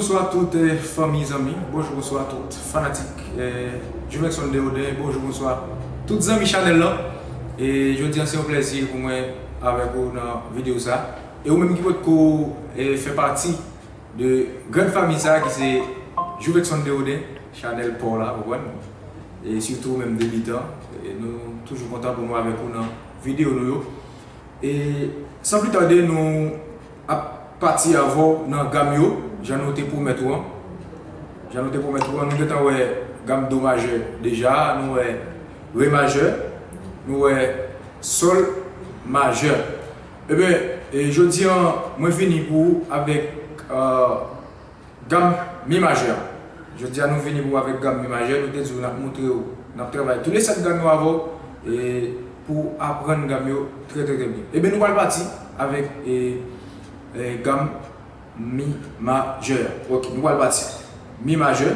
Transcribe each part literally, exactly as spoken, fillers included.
Bonswa tout, eh, fanmi, zanmi. Bonjou, bonswa tout fanatik, eh, Juvenson Deoden. Bonjou, bonswa tout zanmi chanèl lan. E jodi a se yon plèzi pou mwen avèk ou nan videyo sa. E ou menm ki potko, eh, fè pati de grann fanmi sa ki se Juvenson Deoden, chanèl pa w la, ou konprann? E sitou ou menm debitan, e nou toujou kontan pou nou avèk ou nan videyo nou yo. E san pli tande, nou ap pati avè w nan gam yo, jan nou te pwomèt ou an. Jan nou te pwomèt ou an, nou gentan wè gam do majè deja, nou wè re majè, nou wè sòl majè. Ebyen, e jodi a, mwen vini pou ou avèk, eh, gam mi majè. Jodi a, nou vini pou ou avèk gam mi majè. Nou te di w n ap montre w, n ap travay tou le sèt gam yo avè w, e pou w aprann gam yo trè, trè, trè byen. Ebyen, nou pral pati avèk, e, e, gam mi majè. Ok, nou pral pati. Mi majè.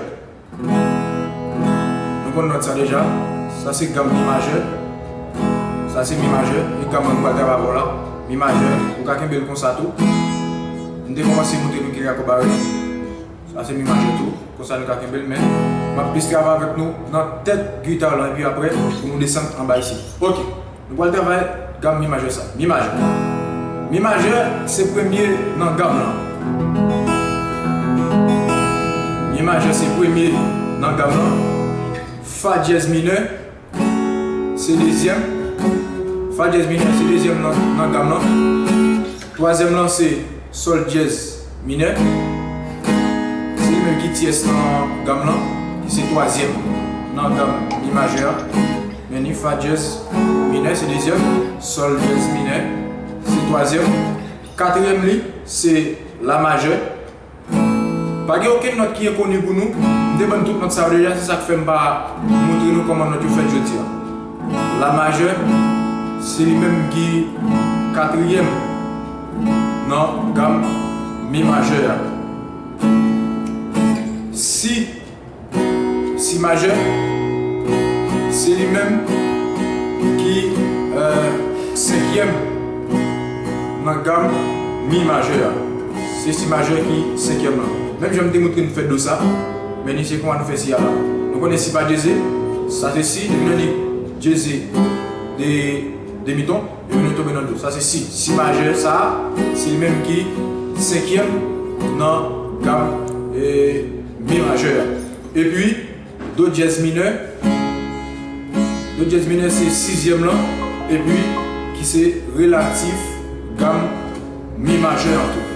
Nou konn nòt sa deja. Sa se gam mi majè. Sa se mi majè. E gam nou pral travay avè w la. Mi majè. Ou ka kenbe l konsa tou. M te kòmanse montre nou ki akò barèt. Sa se mi majè tou. Konsa nou ka kenbe l, men m ap plis travay avèk nou nan tèt gita lan, epi apre, pou nou desann anba isit. Ok. Nou pral travay gam mi majè sa. Mi majè. Mi majè se premye nan gam lan. Mi majè se premye nan gam lan. Fa dyèz minè se dezyèm. Fa dyèz minè se dezyèm nan, nan gam lan. Twazyèm lan se sòl dyèz minè. Se li menm ki tyès nan gam lan, ki se twazyèm nan gam mi majè a. Men ni fa dyèz minè, se dezyèm, sòl dyèz minè, se twazyèm. Katriyèm li, se la majè. Pa gen okenn nòt ki enkoni pou nou. M te ban n tout nòt sa yo deja, se sa k fè m pa montre nou kòman nòt yo fèt jodi a. La majè, se li menm ki katriyèm nan gam mi majè a. Si Si majè, se li menm ki, eh, senkyèm nan gam mi majè a. Se si majè ki senkyèm lan. Menm jan m te montre n fè do sa, men ni se kòman nou fè si a la. Nou konnen si pa dyeze, sa se si, depi nan li dyeze de, de mi ton, epi nou tonbe nan do. Sa se si. Si majè sa a, se li menm ki senkyèm nan gam, eh, mi majè a. Epi, do dyèz minè. Do dyèz minè se sizyèm lan, epi ki se relatif gam mi majè an tou.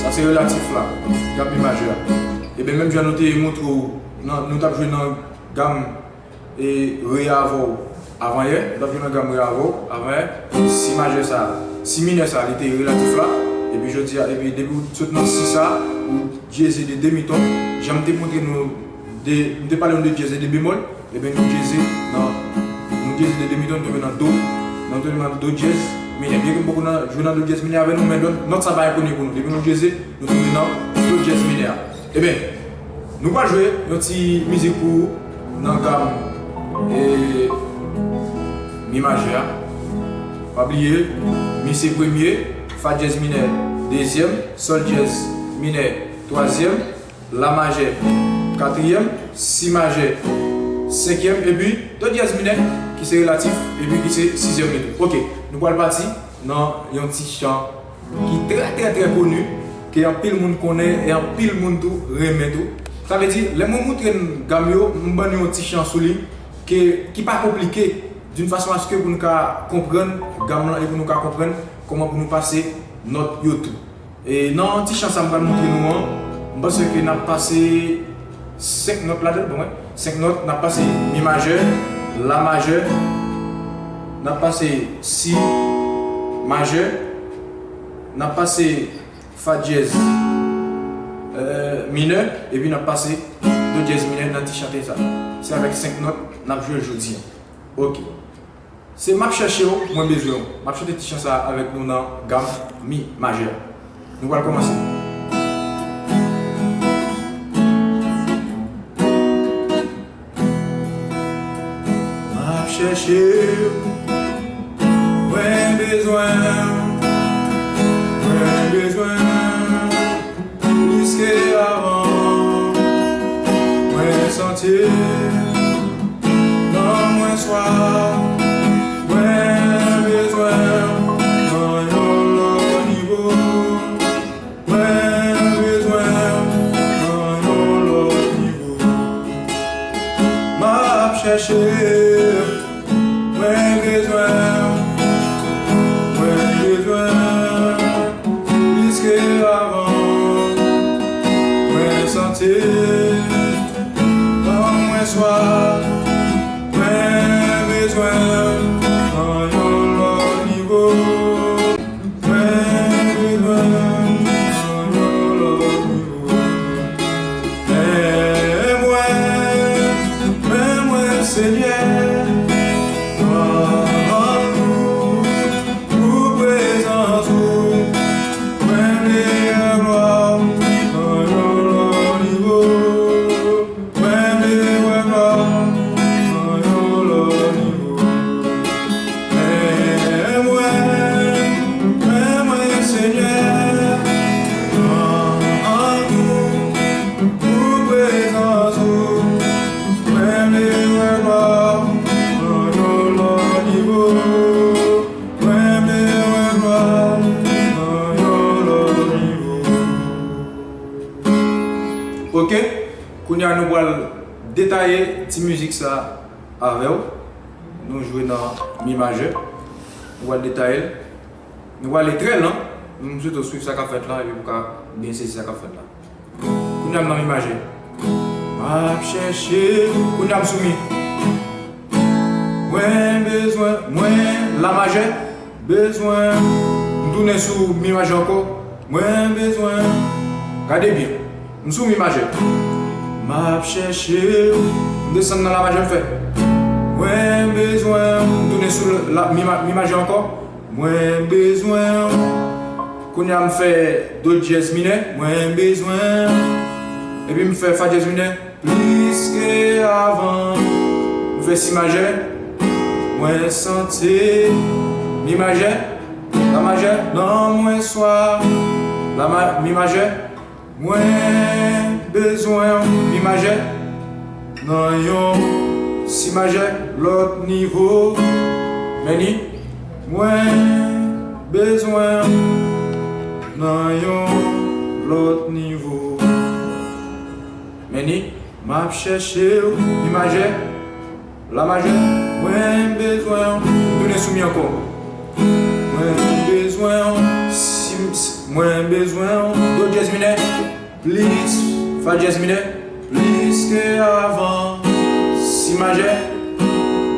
Sa se relatif la, gam mi majè a. Ebyen, menm jan nou te montre w, nan, nou t ap jwe nan gam, e, re a avè w avanyè, nou t ap jwe nan gam re a avè w avanyè, si majè sa, si minè sa, li te relatif la, epi jodi a, epi depi w sot nan si sa, ou dyeze de demi ton, jan m te montre nou de, m te pale nou de dyèz e de bemòl, ebyen nou dyeze nan, nou dyeze de demi ton, nou tonbe nan do, nou tonbe nan do dyèz minè. Byenke m poko nan, jwe nan do dyèz minè avè nou, men nòt, nòt sa pa enkoni pou nou. Depi nou dyeze, nou tonbe nan do dyèz minè a. Ebyen, nou pral jwe yon ti mizik pou ou nan gam, e, mi majè a. Pa bliye, mi se premye, fa dyèz minè dezyèm, sòl dyèz minè twazyèm, la majè katriyèm, si majè senkyèm, epi do dyèz minè ki se relatif, epi ki se sizyèm li tou. Ok, nou pral pati nan yon ti chan ki trè, trè, trè koni, ke anpil moun konnen e anpil moun tou renmen tou. Sa vle di, lè mwen montre n gam yo, m ban nou yon ti chan sou li, ke, ki pa konplike, d'une façon à ce que pou nou ka konprann gam lan e pou nou ka konprann kòman pou nou pase nòt yo tou. E nan ti chan sa m pral montre nou an, m panse ke n ap pase senk nòt ladan l, bon, wi. Senk nòt, n ap pase mi majè, la majè, n ap pase si majè, n ap pase fa dyèz, eh, minè, epi n ap pase do dyèz minè nan ti chante sa. Se avèk senk nòt n ap jwe l jodi a. Ok. Se M ap chèche w, mwen bezwen w. M ap chante ti chan sa a avèk nou nan gam mi majè. Nou pral kòmanse. M ap chèche w, mwen bezwen w, mwen bezwen w. Plis Ke avan mwen santi nan mwen swaf, mwen bezwen nan yon lòt nivo. Mwen bezwen nan yon lòt nivo. M ap chèche, mwen bezwen, mwen bezwen plis ke avan. Mwen santi kòm mwen swaf, mwen bezwen nan yon lòt nivo. Mwen bezwen nan yon lòt nivo. Men mwen, men mwen, Senyè, nan amour, pou prezans ou. Mwen vle wè glwa w nan yon lòt nivo. Mwen vle wè glwa w nan yon lòt nivo. Men mwen, men mwen, Senyè, nan amour, pou prezans ou. Mwen vle wè glwa w nan yon lòt nivo. Mwen vle wè glwa w nan yon lòt nivo. Ok, kounye a nou pral detaye ti mizik sa avè w. Nou jwe nan mi majè. Nou pral detaye l. Nou pral ale trè lan. M swete w swiv sa k ap fèt la epi pou w ka byen sezi sa k ap fèt la. Kounye a m nan mi majè. M ap chèche. Kounye a m sou mi. Mwen bezwen, mwen, la majè, bezwen. M tounen sou mi majè ankò. Mwen bezwen. Gade byen. M sou mi majè. M ap chèche w. M desann nan la majè, m fè. Mwen bezwen. M tounen sou la, mi, ma- mi majè ankò. Mwen bezwen w. Kounye a m fè do dyèz minè. Mwen bezwen w. Epi m fè fa dyèz minè. Plis ke avan. M fè si majè. Mwen santi mi majè. La majè. Nan mwen swaf. La ma- mi majè. Mwen bezwen w, mi majè, nan yon si majè, lòt nivo. Men ni, mwen bezwen w, nan yon lòt nivo. Men ni, m ap chèche w, mi majè. La majè, mwen bezwen w. M tounen sou mi ankò. Mwen bezwen w. Si, si, mwen bezwen w. Do dyèz minè. Plis, fa dyèz minè. Plis ke avan. Si majè.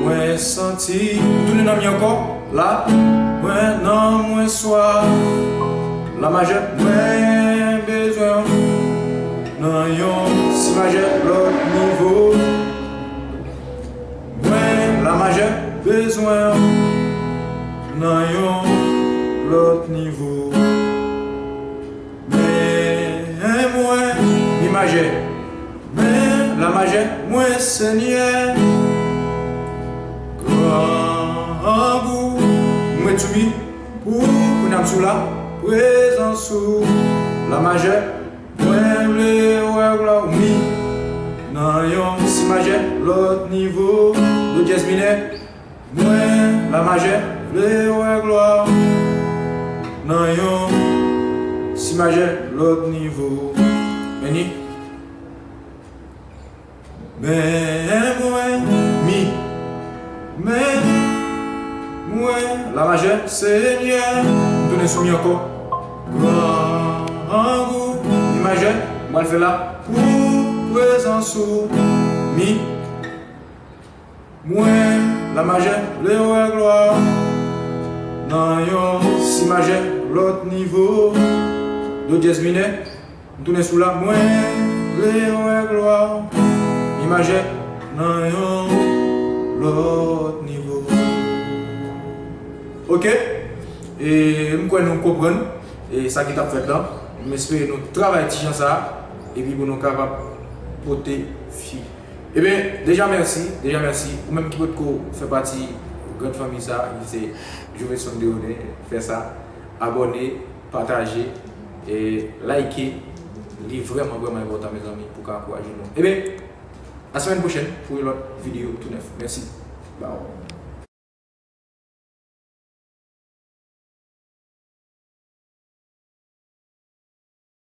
Mwen santi. M tounen nan mi ankò. La. Mwen nan mwen swaf. La majè. Mwen bezwen w. Nan yon si majè. Lòt nivo. Mwen, la majè, bezwen w nan yon lòt nivo. Men mwen, mi majè. Men, la majè, mwen, Senyè. Grangou, mwen, sou mi, pou, pou n ap sou la, prezans ou, la majè. Mwen vle wè glwa w, mi, nan yon si majè, lòt nivo, do dyèz minè. Mwen, la majè, vle wè glwa w, nan yon si majè, lòt nivo. Men ni. Men mwen, mi. Men mwen, la majè, Senyè. M tounen sou mi ankò. Grangou, mi majè. M pral fè la. Pou prezans ou, mi. Mwen, la majè, vle wè glwa w. Nan yon si majè, lòt nivo. Do dyèz minè. M tounen sou la, mwen vle wè glwa w. Mi majè nan yon lòt nivo. Ok? E m kwè nou konprann e sa ki t ap fèt la. M espere nou travay ti jan sa a epi pou nou kapab pote fi. Ebyen, deja mèsi, deja mèsi. Ou menm ki potko fè pati grand fanmi sa a, ki se Jovenson Deone, fè sa. Abòne, pataje, e like. Li vrèman, vrèman enpòtan, mezanmi, pou ka ankouraje nou. Ebyen, a semèn pwochèn pou yon lòt videyo tou nèf. Mèsi. Bye.